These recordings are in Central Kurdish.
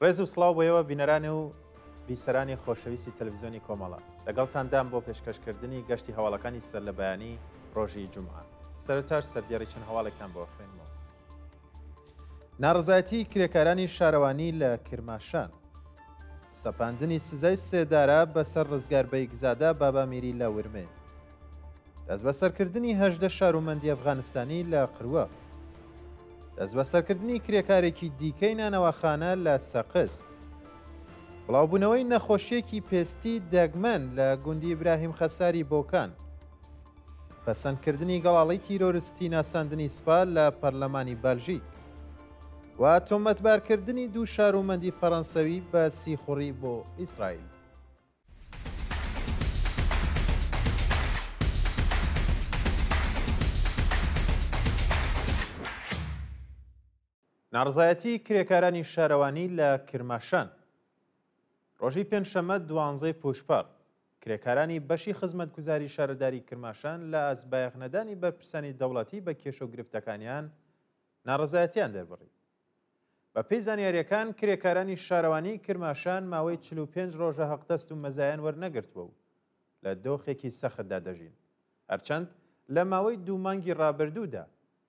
ڕێز و سڵاو بۆ ئێوە بینەران و بیسەرانی خۆشەویستی تەلەفزیۆنی کۆمەڵە. لەگەڵتاندام بۆ پێشکەشکردنی گەشتی هەواڵەکانی سەرلەبەیانی ڕۆژی جومعە. سەرەتاش سەردێڕی چەند هەواڵێکتان بۆ ئەخوێنمەوە. ناڕەزایەتی کرێکارانی شارەوانی لە کرماشان. سەپاندنی سزای سێدارە بەسەر ڕزگار بەیگزادە بابامیری لە ورمێ. دەستبەسەرکردنی 18 شارومەندی ئەفغانستانی لە قروە. دەستبەسەرکردنی کرێکارێکی دیکەی نانەواخانە لە سەقز. بڵاوبوونەوەی نەخۆشییەکی پێستی دەگمەن لە گوندی ئیبراهیم خەساری بۆکان. پەسەندکردنی گەڵاڵەی تیرۆرستی ناساندنی سپا لە پەرلەمانی بەلژیک و تۆمەتبارکردنی دوو شارومەندی فەرەنسەوی بە سیخوڕی بۆ ئیسرائیل. ناڕەزایەتی کرێکارانی شارەوانی لە کرماشان. ڕۆژی پێنجشەممە دوانزەی پووشپەڕ، کرێکارانی بەشی خزمەتگوزاری شارەداری کرماشان لە ئاست بایەخنەدانی بەرپرسانی دەوڵەتی بە کێشە و گرفتەکانیان ناڕەزایەتیان دەربڕی. بە پێی زانیارییەکان کرێکارانی شارەوانیی کرماشان ماوەی 45 ڕۆژە هەقدەست و مەزایان وەرنەگرتووە و لە دۆخێکی سەختدا دەژین. هەرچەند لە ماوەی دوو مانگی ڕابردوودا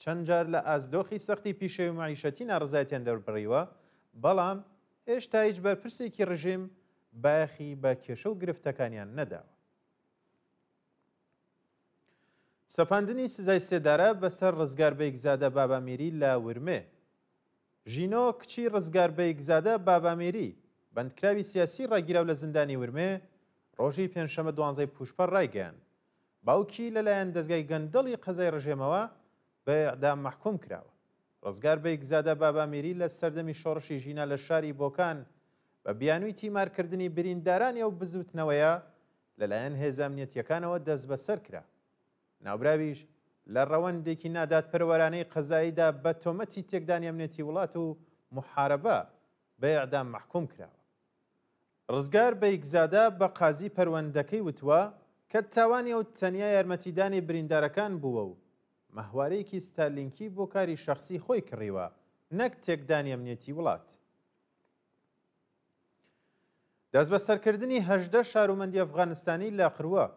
چەند جار لە ئاست دۆخی سەختی پیشەوی و مەعیشەتی ناڕەزایەتیان دەربڕیوە، بەڵام هێشتا هیچ بەرپرسێکی ڕژیم بایەخی بە کێشە و گرفتەکانیان نەداوە. سەپاندنی سزای سێدارە بەسەر ڕزگار بەیگزادە بابامیری لە ورمێ. ژینۆ کچی ڕزگار بەیگزادە بابامیری، بەندکراوی سیاسی ڕاگیراو لە زیندانی ورمێ، ڕۆژی پێنجشەممە دوانزەی پووشپەڕ ڕایگەیاند، باوکی لەلایەن دەزگای گەندەڵی قەزای ڕژێمەوە بە ئێعدام مەحکووم کراوە. ڕزگار بەیگزادە بابامیری لە سەردەمی شۆڕشی ژینا لە شاری بۆکان بە بیانووی تیمارکردنی بریندارانی ئەو بزووتنەوەیە لەلایەن هێزە ئەمنیەتییەکانەوە دەستبەسەر کرا. ناوبراویش لە ڕەوەندێکی نادادپەروەرانەی قەزاییدا بە تۆمەتی تێکدانی ئەمنیەتی وڵات و موحارەبە بە ئێعدام مەحکووم کراوە. ڕزگار بەیگزادە بە قازی پەروەندەکەی وتووە کە تاوانی ئەو تەنیا یارمەتیدانی بریندارەکان بووە و ماهوارەیەکی ستارلینکی بۆ کاری شەخسی خۆی کڕیوە نەک تێکدانی ئەمنیەتی وڵات. دەستبەسەرکردنی 18 شارومەندی ئەفغانستانی لە قروە.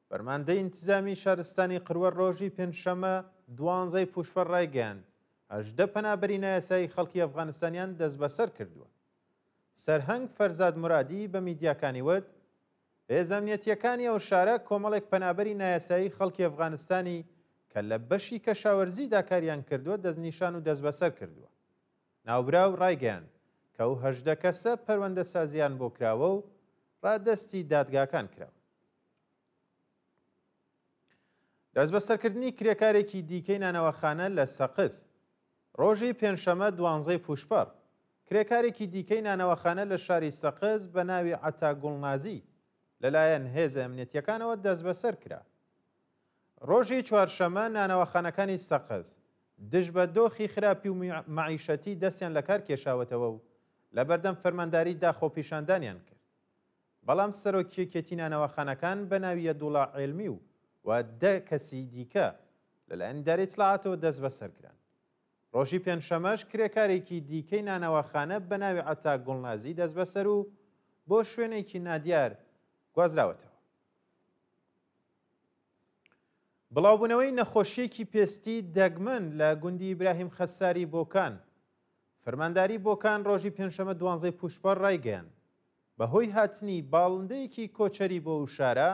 فەرماندەی ئینتزامی شارستانی قروە ڕۆژی پێنجشەممە دوانزەی پووشپەڕ ڕایگەیاند، 18 پەنابەری نایاسایی خەڵکی ئەفغانستانیان دەستبەسەر کردووە. سەرهەنگ فەرزاد مورادی بە میدیاکانی وت، هێزە ئەمنیەتییەکانی ئەو شارە کۆمەڵێک پەنابەری نایاسایی خەڵکی ئەفغانستانی کە لە بەشی کەشاوەرزیدا کاریان کردووە دەستنیشان و دەستبەسەر کردووە. ناوبراو ڕایگەیاند کە ئەو 18 کەسە پەروەندەسازییان بۆ کراوە و ڕادەستی دادگاکان کراون. دەستبەسەرکردنی کرێکارێکی دیکەی نانەواخانە لە سەقز. ڕۆژی پێنجشەمە دوانزەی پووشپەڕ، کرێکارێکی دیکەی نانەواخانە لە شاری سەقز بە ناوی عەتا گوڵنازی لەلایەن هێزە ئەمنیەتییەکانەوە دەستبەسەر کرا. ڕۆژی چوارشەمە نانەواخانەکانی سەقز دژ بە دۆخی خراپی و مەعیشەتی دەستیان لەکار کێشاوەتەوە و لەبەردەم فەرمانداری دا خۆپیشاندانیان کرد. بەڵام سەرۆکی یەکێتی نانەواخانەکان بە ناوی یەدوڵا عێلمی و و دە کەسی دیکە لەلایەن ئیدارەی ئیتڵاعاتەوە دەستبەسەر کران. ڕۆژی پێنجشەمەش کرێکارێکی دیکەی نانەواخانە بە ناوی عەتا گوڵنازی دەستبەسەر و بۆ شوێنێکی نادیار گوازراوەتەوە. بڵاوبوونەوەی نەخۆشییەکی پێستی دەگمەن لە گوندی ئیبراهیم خەساری بۆکان فەرمانداری بۆکان ڕۆژی پێنجشەمە دوانزەی پووشپەڕ ڕایگەیاند، بەهۆی هاتنی باڵندەیەکی کۆچەری بۆ ئەو شارە،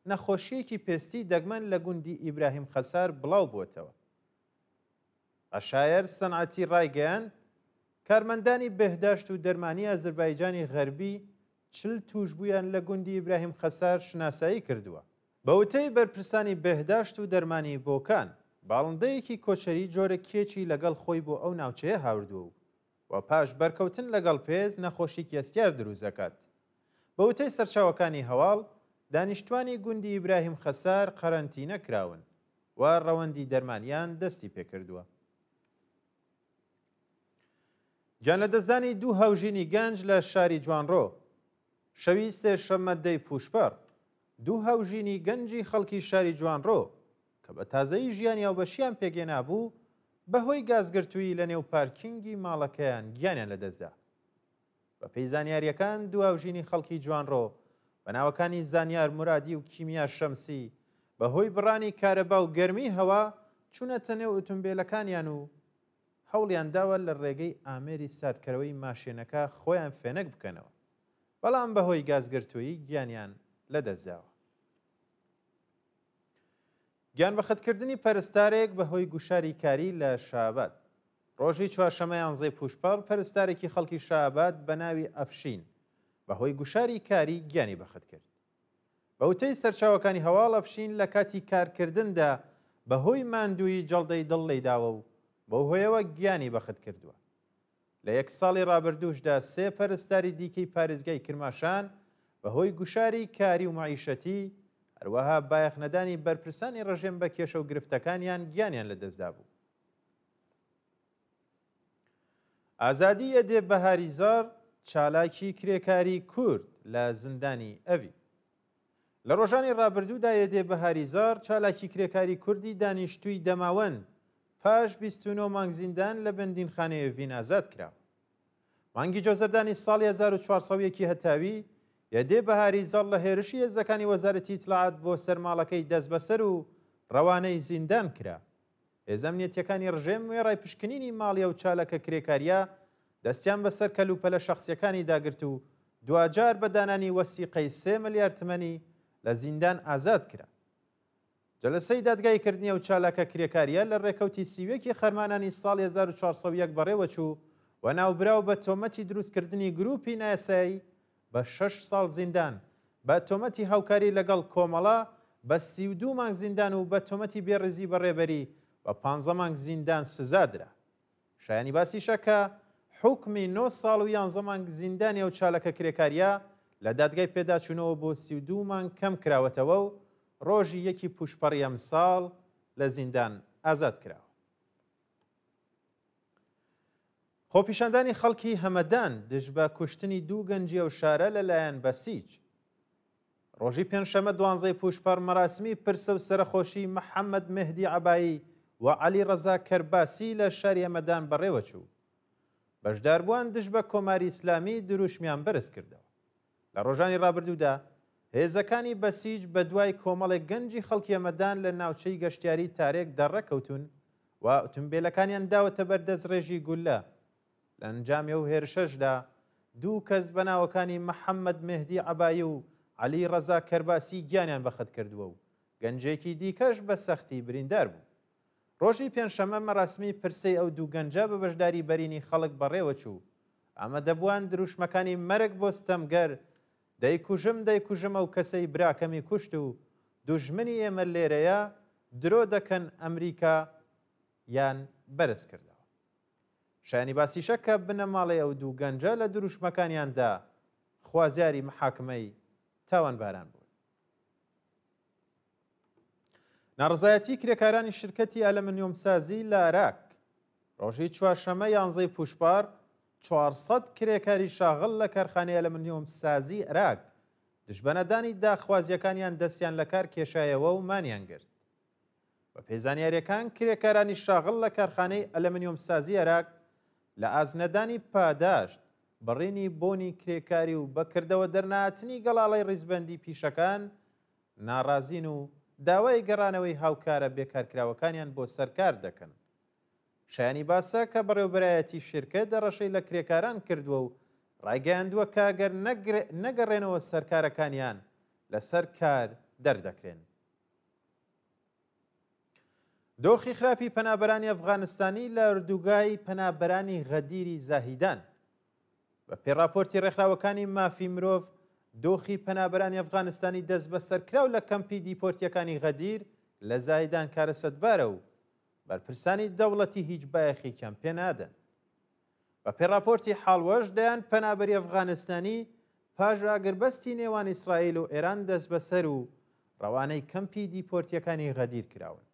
نەخۆشییەکی پێستی دەگمەن لە گوندی ئیبراهیم خەسار بڵاو بووەتەوە. عەشایەر سەنعەتی ڕایگەیاند، کارمەندانی بێهداشت و دەرمانی ئازربایجانی غەربی 40 تووشبوویان لە گوندی ئیبراهیم خەسار شناسایی کردووە. بە وتەی بەرپرسانی بێهداشت و دەرمانی بۆکان، باڵندەیەکی کۆچەری جۆرە کێچی لەگەڵ خۆی بۆ ئەو ناوچەیە هاوردووە و و پاش بەرکەوتن لەگەڵ پێست نەخۆشیکی هەستیار دروست دەکات. بە وتەی سەرچاوەکانی هەواڵ، دانیشتوانی گوندی ئیبراهیم خەسار قەرەنتینە کراون و ڕەوەندی دەرمانیان دەستی پێکردووە. گیانلەدەستدانی دوو هاوژینی گەنج لە شاری جوانڕۆ شەوی سێشەممە دەی پووشپەڕ، دوو هاوژینی گەنجی خەڵکی شاری جوانڕۆ کە بە تازەیی ژیانی هاوبەشیان پێکهێنابوو، بەهۆی گازگرتوویی لەنێو پارکینگی ماڵەکەیان گیانیان لەدەستدا. بەپێی زانیارییەکان دوو هاوژینی خەڵکی جوانڕۆ بە ناوەکانی زانیار مورادی و کیمیا شەمسی بە هۆی بڕانی کارەبا و گەرمی هەوا چوونەتە نێو ئوتومبێلەکانیان و هەوڵیان داوە لە ڕێگەی ئامێری ساردکەرەوەی ماشێنەکە خۆیان فێنک بکەنەوە بەڵام بەهۆی گازگرتوویی گیانیان لەدەستداوە. گیانبەختکردنی پەرستارێک بەهۆی گوشاری کاری لە شاباد. ڕۆژی چوارشەممە یانزەی پووشپەڕ پەرستارێکی خەڵکی شاباد بە ناوی ئەفشین بەهۆی گوشاری کاری گیانی بەخت کرد. بە وتەی سەرچاوەکانی هەواڵ ئەفشین لە کاتی کارکردندا بەهۆی ماندوویی جەڵدەی دڵ لێیداوە و بەو هۆیەوە گیانی بەخت کردووە. لە یەک ساڵی ڕابردووشدا سێ پەرستاری دیکەی پارێزگای کرماشان بەهۆی گوشاری کاری و مەعیشەتی، هەروەها بایەخنەدانی بەرپرسانی ڕژێم بە کێشە و گرفتەکانیان گیانیان لەدەستدابوو. ئازادی یەدێ بەهاریزەڕ چالاکی کرێکاری کورد لە زیندانی ئەڤین. لە ڕۆژانی ڕابردوودا یەدێ بەهاریزەڕ چالاکی کرێکاری کوردی دانیشتووی دەماوەند پاش 29 مانگ زیندان لە بەندینخانەی ئێڤین ئازاد کراوە. مانگی جۆزەردانی ساڵی 1401 هەتاوی یەدێ بەهاریزەڕ لە هێرشی هێزەکانی وەزارەتی ئیتلاعات بۆ سەر ماڵەکەی دەستبەسەر و ڕەوانەی زیندان کرا. هێزە ئەمنیەتییەکانی ڕژێم وێڕای پشکنینی ماڵی ئەو چاالکە کرێکارییە، دەستیان بەسەر کەلوپەلە شەخسییەکانی داگرت و دواجار بە دانانی وەسیقەی سێ ملیار تمەنی لە زیندان ئازاد کرا. جەلەسەی دادگاییکردنی ئەو چالاکە کرێکارییە لە ڕێکەوتی 31 ی خەرمانانی ساڵی 1401 بەڕێوەچوو و ناوبراو بە تۆمەتی دروستکردنی گرووپی نایاسایی بە شەش ساڵ زیندان، بە تۆمەتی هاوکاری لەگەڵ کۆمەڵە بە 32 مانگ زیندان و بە تۆمەتی بێڕێزی بە ڕێبەری بە پانزە مانگ زیندان سزا درا. شایانی باسیشە کە حوکمی نۆ ساڵ و یانزە مانگ زیندانی ئەو چاالکە کرێکارییە لە دادگای پێداچوونەوە بۆ 32 مانگ کەم کراوەتەوە و ڕۆژی یەکی پووشپەڕی ئەمساڵ لە زیندان ئازاد کراوە. خۆپیشاندانی خەڵکی هەمەدان دژ بە کوشتنی دوو گەنجی ئەو شارە لەلایەن بەسیج. ڕۆژی پێنجشەممە دوانزەی پووشپەڕ مەراسمی پرسە و سەرەخۆشی محەممەد مێهدی عەبایی و عەلی ڕەزا کەرباسی لە شاری هەمەدان بەڕێوەچوو. بەشداربووان دژ بە کۆماری ئیسلامی دروشمیان بەرز کردەوە. لە ڕۆژانی ڕابردوودا هێزەکانی بەسیج بەدوای کۆمەڵێک گەنجی خەڵکی هەمەدان لە ناوچەی گەشتیاری تارێک دەڕەکەوتوون و ئوتومبێلەکانیان داوەتە بەر دەستڕێژی گوللە. لە ئەنجامی ئەو هێرشەشدا دوو کەس بە ناوەکانی محەممەد مێهدی عەبایی و عەلی ڕەزا کەرباسی گیانیان بەخت کردووە و گەنجێکی دیکەش بە سەختی بریندار بوو. ڕۆژی پێنجشەممە مەراسمی پرسەی ئەو دوو گەنجە بە بەشداری بەرینی خەڵک بەڕێوەچوو. ئامادەبووان دروشمەکانی مەرگ بۆ ستەمگەر، دەیکوژم دەیکوژم ئەو کەسەی براکەمی کوشت و دوژمنی ئێمە لێرەیە، درۆ دەکەن ئەمریکا یان بەرز کردەوە. شایانی باسیشە کە بنەماڵەی ئەو دوو گەنجە لە دروشمەکانیاندا خوازیاری محاکمەی تاوانباران بوون. ناڕەزایەتی کرێکارانی شرکەتی ئەلەمنیۆمسازی لە ئەراک. ڕۆژی چوارشەممە یانزەی پووشپەڕ، 400 کرێکاری شاغڵ لە کارخانەی ئەلەمنیۆمسازی ئەراک دژ بە نەدانی داخوازییەکانیان دەستیان لەکار کێشایەوە و مانیان گرت. بەپێی زانیارییەکان کرێکارانی شاغڵ لە کارخانەی ئەلەمنیۆمسازی ئەراک لە ئاست نەدانی پاداشت، بڕینی بۆنی کرێکاری و بە کردەوە دەرنەهاتنی گەڵاڵەی ڕیزبەندی پیشەکان ناڕازین و داوای گەڕانەوەی هاوکارە بێکارکراوەکانیان بۆ سەر کار دەکەن. شایانی باسە کە بەڕێوەبەرایەتی شیرکەت هەڕەشەی لە کرێکاران کردووە و ڕایگەیاندووە کە گەر نەگەڕێنەوە سەر کارەکانیان لەسەر کار دەردەکرێن. دۆخی خراپی پەنابەرانی ئەفغانستانی لە ئۆردوگای پەنابەرانی غەدیری زاهیدان. بە پێی ڕاپۆرتی ڕێکخراوەکانی مافی مرۆڤ، دۆخی پەنابەرانی ئەفغانستانی دەستبەسەرکراو لە کەمپی دیپۆرتییەکانی غەدیر لە زاهیدان کارەسەتبارە و بەرپرسانی دەوڵەتی هیچ بایەخێکیان پێ نادەن. بە پێی ڕاپۆرتی حاڵوەش، دەیان پەنابەری ئەفغانستانی پاش ئاگربەستی نێوان ئیسرائیل و ئێران دەستبەسەر و ڕەوانەی کەمپی دیپۆرتییەکانی غەدیر کراون.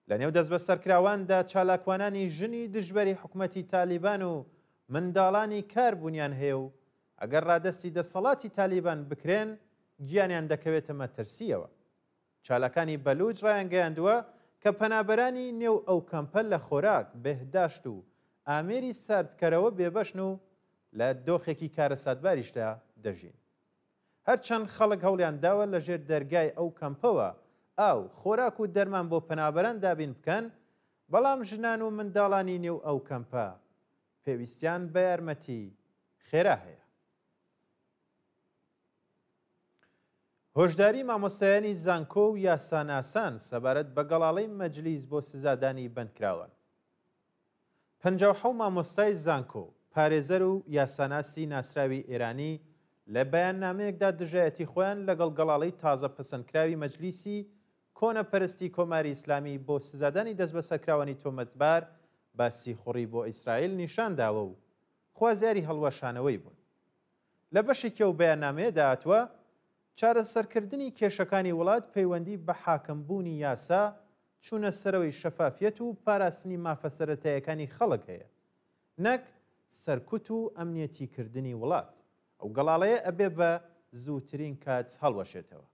لە نێو دەستبەسەرکراواندا چالاکوانانی ژنی دژبەری حکومەتی تالیبان و منداڵانی کار بوونیان هەیە و ئەگەر ڕادەستی دەسەڵاتی تالیبان بکرێن گیانیان دەکەوێتە مەترسییەوە. چالاکانی بەلووچ ڕایانگەیاندووە کە پەنابەرانی نێو ئەو کەمپە لە خۆراک، بێهداشت و ئامێری ساردکەرەوە بێبەشن و. لە دۆخێکی کارەساتباریشدا دەژین. هەرچەند خەڵک هەوڵیان داوە لە ژێر دەرگای ئەو کەمپەوە ئاو، خۆراک و دەرمان بۆ پەنابەران دابین بکەن، بەڵام ژنان و منداڵانی نێو ئەو کەمپە پێویستیان بە یارمەتی خێرا هەیە. هۆشداری مامۆستایانی زانکۆ و یاساناسان سەبارەت بە گەڵاڵەی مەجلیس بۆ سزادانی بەندکراوان. 57 مامۆستای زانکۆ، پارێزەر و یاساناسی ناسراوی ئێرانی لە بەیاننامەیەکدا دژایەتی خۆیان لەگەڵ گەڵاڵەی تازە پەسەندکراوی مەجلیسی کۆنەپەرستی کۆماری ئیسلامی بۆ سزادانی دەستبەسەرکراوانی تۆمەتبار بە سیخوڕی بۆ ئیسرائیل نیشان داوە و خوازیاری هەڵوەشانەوەی بوون. لە بەشێکی ئەو بەیاننامەیەدا هاتووە، چارەسەرکردنی کێشەکانی وڵات پەیوەندی بە حاکمبوونی یاسا، چوونە سەرەوەی شەفافیەت و پاراستنی مافە سەرەتاییەکانی خەڵک هەیە، نەک سەرکوت و ئەمنیەتیکردنی وڵات. ئەو گەڵاڵەیە ئەبێ بە زووترین کات هەڵوەشێتەوە.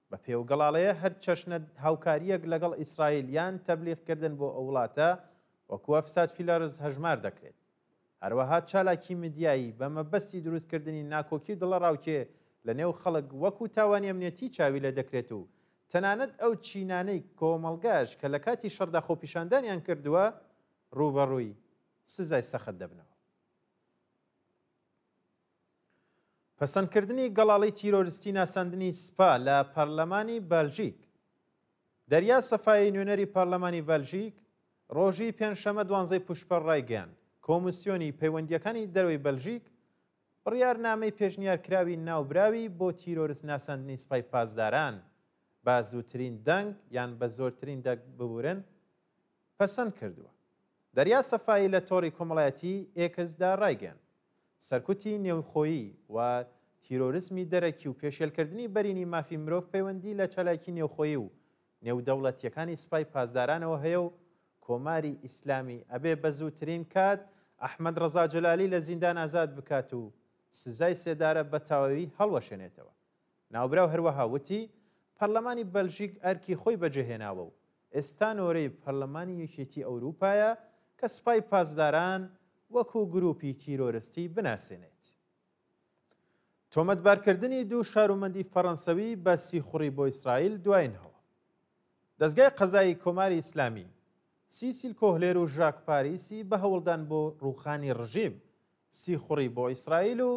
بە پێی ئەو گەڵاڵەیە هەر چەشنە هاوکارییەک لەگەڵ ئیسرائیل یان تەبلیغکردن بۆ ئەو وڵاتە وەکوو افساد فی الارض هەژمار دەکرێت. هەروەها چالاکی مدیایی بە مەبەستی دروستکردنی ناکۆکی و دڵەڕاوکێ لە نێو خەڵک وەکوو تاوانی ئەمنیەتی چاوی لێ دەکرێت و تەنانەت ئەو چینانەی کۆمەڵگاش کە لە کاتی شەڕدا خۆپیشاندانیان کردووە ڕووبەڕووی سزای سەخت دەبنەوە. پەسەندکردنی گەڵاڵەی تیرۆرستی ناساندنی سپا لە پەرلەمانی بەلژیک. دەریا سەفایی نوێنەری پەرلەمانی بەلژیک ڕۆژی پێنجشەممە دوانزەی پوشپەڕ ڕایگەیاند، کۆمیسیۆنی پەیوەندییەکانی دەرەوەی بەلژیک بڕیارنامەی پێشنیارکراوی ناوبراوی بۆ تیرۆرست ناساندنی سپای پاسداران بە زووترین دەنگ یان بە زۆرترین دەنگ ببورن پەسەند کردووە. دەریا سەفایی لە تۆڕی کۆمەڵایەتیی ئێکس دا ڕایگەیاند، سەرکوتی نێوخۆیی و تیرۆریزمی دەرەکی و پێشێلکردنی بەرینی مافی مرۆڤ پەیوەندی لە چالاکی نێوخۆیی و نێودەوڵەتییەکانی سپای پاسدارانەوە هەیە و کۆماری ئیسلامی ئەبێ بە زووترین کات ئەحمەد ڕەزا جەلالی لە زیندان ئازاد بکات و سزای سێدارە بە تەواوی هەڵوەشێنێتەوە. ناوبراو هەروەها وتی، پەرلەمانی بەلژیک ئەرکی خۆی بەجێهێناوە و ئێستا نۆرەی پەرلەمانی یەکێتی ئەوروپایە کە سپای پاسداران وەکو گروپی تیرۆرستی بناسێنێت. تۆمەتبارکردنی دوو شارومەندی فەڕەنسەوی بە سیخوڕی بۆ ئیسرائیل دوایین هەواڵ. دەزگای قەزایی کۆماری ئیسلامی، سیسیل کۆهلێر و ژاک پاریسی بە هەوڵدان بۆ ڕووخانی ڕژیم، سیخوڕی بۆ ئیسرائیل و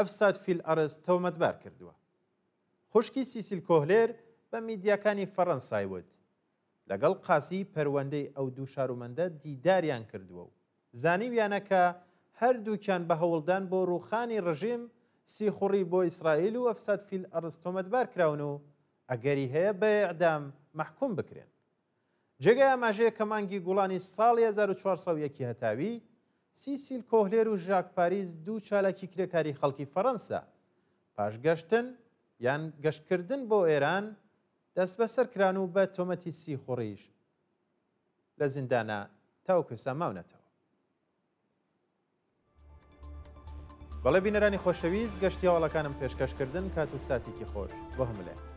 افساد فی الارض تۆمەتبار کردووە. خوشکی سیسیل کۆهلێر بە میدیاکانی فەڕەنسای وت، لەگەڵ قازیی پەروەندەی ئەو دوو شارومەندە دیداریان کردووە و زانیویانە کە هەردووکیان بە هەوڵدان بۆ رووخانی رژیم، سیخوڕی بۆ ئیسرائیل و افساد فی الارض تۆمەتبار کراون و ئەگەری هەیە بە ئێعدام مەحکووم بکرێن. جێگای ئاماژەیە کە مانگی گوڵانی ساڵی 1401 ی هەتاوی، سیسیل کۆهلێر و ژاک پاریس دوو چالاکی کرێکاری خەڵکی فەڕەنسا، پاش گەشتن یان گەشتکردن بۆ ئێران، دەستبەسەر کران و بە تۆمەتی سیخوڕیش لە زیندانا تاوەکو ئێستا ماونەتەوە. بەڵێ بینەرانی خۆشەویست گەشتی هەواڵەکانم پێشکەش کردن کات و ساتێکی خۆش بۆ هەموو لایەک.